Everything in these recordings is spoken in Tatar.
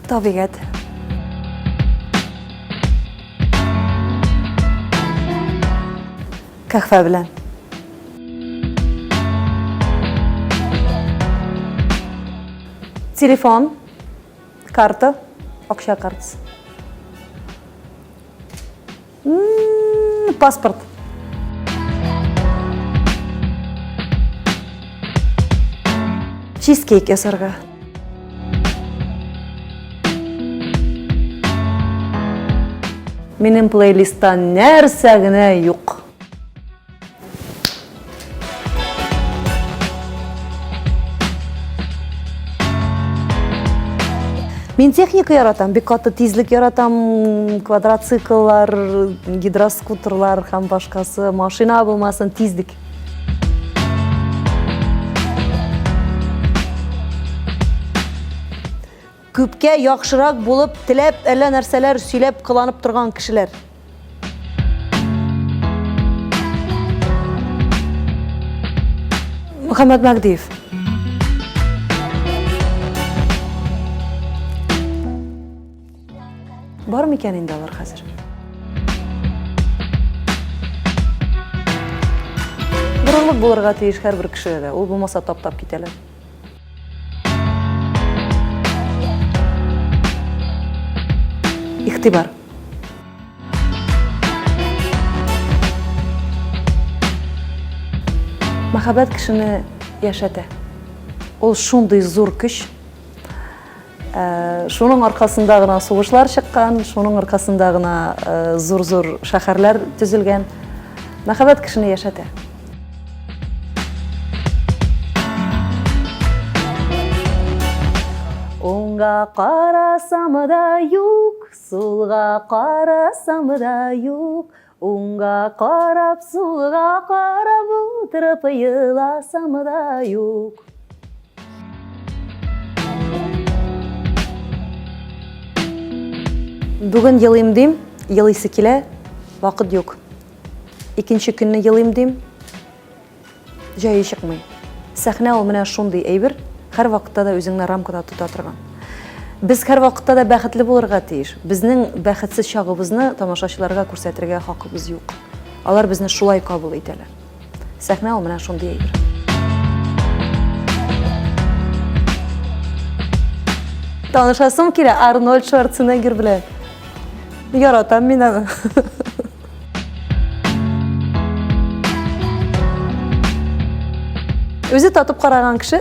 Табигать. Кәхвә белән. Телефон, карта, акча картасы. Паспорт. Чизкейк ясарга. Минем плейлистта нәрсә генә юк. Мин техника яратам, бик каты тизлек яратам, квадроцикллар, гидроскутерлар һәм башкасы, машина булмасын, тизлек. Күпкә яхшырак булып, теләп, әллә нәрсәләр сөйләп, кыланып торган кешеләр. Мөхәммәт Мәгдиев. Бар микән инде алар хәзер? Горурлык булырга тиеш һәрбер кешедә дә. Ул булмаса таптап китәләр. Игътибар. Мәхәббәт кешене яшәтә. Ул шундый зур көч. Э, шуның аркасында гына сугышлар чыккан, шуның аркасында гына э, зур-зур шәһәрләр төзелгән. Мәхәббәт кешене яшәтә. Уңга карасам да юк, сулга карасам да юк, уңга карап, сулга карап утырып еласам да юк. Бүген елыйм дим, елыйсы килә, вакыт юк. Икенче көнне елыйм дим, җае чыкмый. Сәхнә ул менә шундый әйбер, һәрвакытта да үзеңне рамкада тота торган. Без һәрвакытта да бәхетле булырга тиеш. Безнең бәхетсез чагыбызны тамашачыларга күрсәтергә хакыбыз юк. Алар безне шулай кабул итәләр. Сәхнә ул менә шундый әйбер. Танышасым килә Арнольд Шварценеггер белән. Яратам мин аны. Үзе татып караган кеше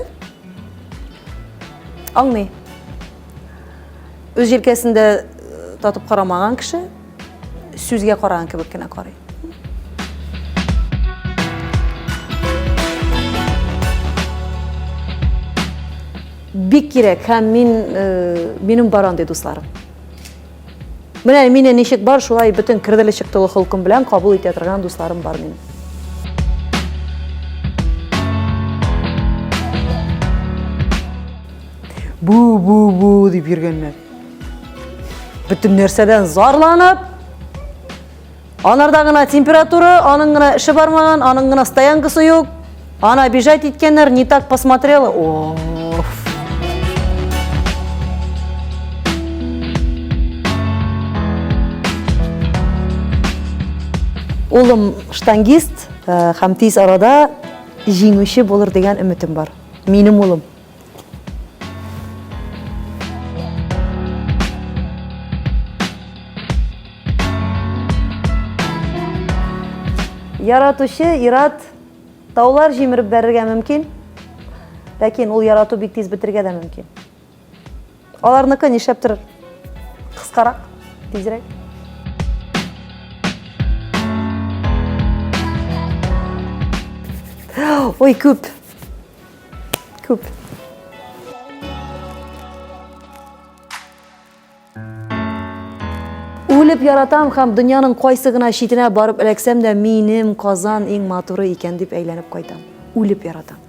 аңлый. Үз җилкәсендә э, татып карамаган кеше сүзгә караган кебек кенә карый. Бик кирәк һәм мин э, минем бар андый дусларым. Менә мине ничек бар, шулай бөтен керделе-чыктылы холкым белән кабул итә торган дусларым бар минем. Бу, бу, бу дип йөргәннәр. Бөтен нәрсәдән зарланып, анарда гына температура, аның гына эше бармаган, аның гына стоянкасы юк. Аны обижать иткәннәр, не так посмотрела. Оф. Улым штангист э, һәм тиз арада җиңүче булыр дигән өметем бар. Минем улым. Яратучы ират Таулар җимереп бәрергә мөмкин, ләкин ул ярату бик тиз бетергә дә мөмкин. Аларныкы нишләптер кыскарак, тизрәк. Ой, күп. Күп. Үлеп яратам һәм дөньяның кайсы гына читенә барып эләксәм дә, минем Казан иң матуры икән дип әйләнеп кайтам. Үлеп яратам.